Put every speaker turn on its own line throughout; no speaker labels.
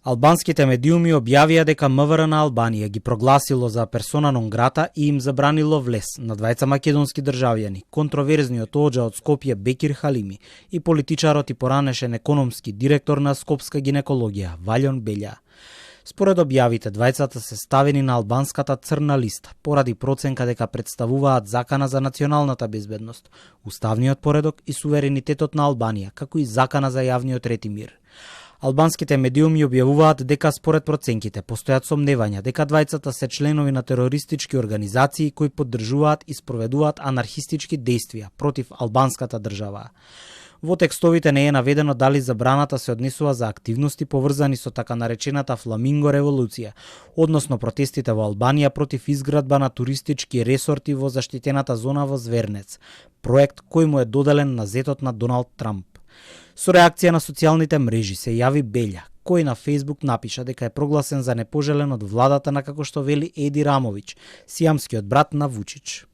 Албанските медиуми објавија дека МВР на Албанија ги прогласило за персона нон грата и им забранило влез на двајца македонски државјани, контроверзниот оџа од Скопје Бекир Халими и политичарот и поранешен економски директор на Скопска гинекологија Валјон Белја. Според објавите, двајцата се ставени на албанската црна листа поради проценка дека представуваат закана за националната безбедност, уставниот поредок и суверенитетот на Албанија, како и закана за јавниот ред и мир. Албанските медиуми објавуваат дека според проценките постојат сомневања дека двајцата се членови на терористички организации кои поддржуваат и спроведуваат анархистички дејствија против албанската држава. Во текстовите не е наведено дали забраната се однесува за активности поврзани со така наречената Фламинго револуција, односно протестите во Албанија против изградба на туристички ресорти во заштитената зона во Звернец, проект кој му е доделен на зетот на Доналд Трамп. Со реакција на социјалните мрежи се јави Белја, кој на Facebook напиша дека е прогласен за непожелен од владата на, како што вели, Еди Рамовиќ, сијамскиот брат на Вучич.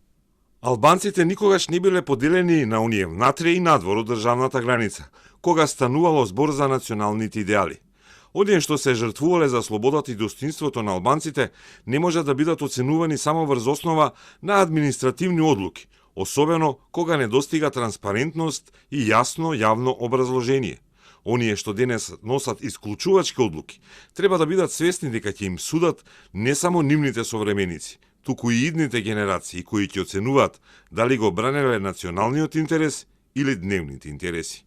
Албанците никогаш не биле поделени на оние внатре и надвор од државната граница, кога станувало збор за националните идеали. Оние што се жртвувале за слободата и достоинството на албанците не можат да бидат оценувани само врз основа на административни одлуки, особено кога не достига транспарентност и јасно јавно образложение. Оние што денес носат исклучувачки одлуки, треба да бидат свесни дека ќе им судат не само нивните современици, туку и идните генерации кои ќе оценуваат дали го бранеле националниот интерес или дневните интереси.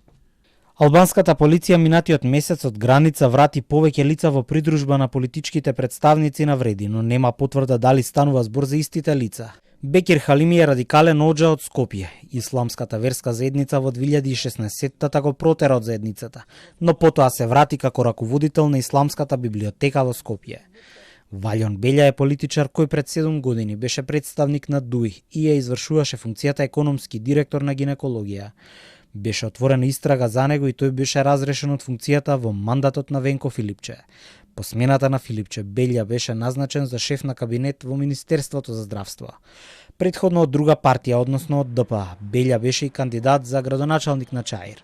Албанската полиција минатиот месец од граница врати повеќе лица во придружба на политичките представници на Вреди, но нема потврда дали станува збор за истите лица. Бекир Халими е радикален оџа од Скопје. Исламската верска заедница во 2016-та го протера од заедницата, но потоа се врати како раководител на Исламската библиотека во Скопје. Валјон Белја е политичар кој пред 7 години беше представник на ДУИ и ја извршуваше функцијата економски директор на гинекологија. Беше отворена истрага за него и тој беше разрешен од функцијата во мандатот на Венко Филипче. По смената на Филипче, Белја беше назначен за шеф на кабинет во Министерството за здравство. Претходно од друга партија, односно од ДПА, Белја беше и кандидат за градоначалник на Чаир.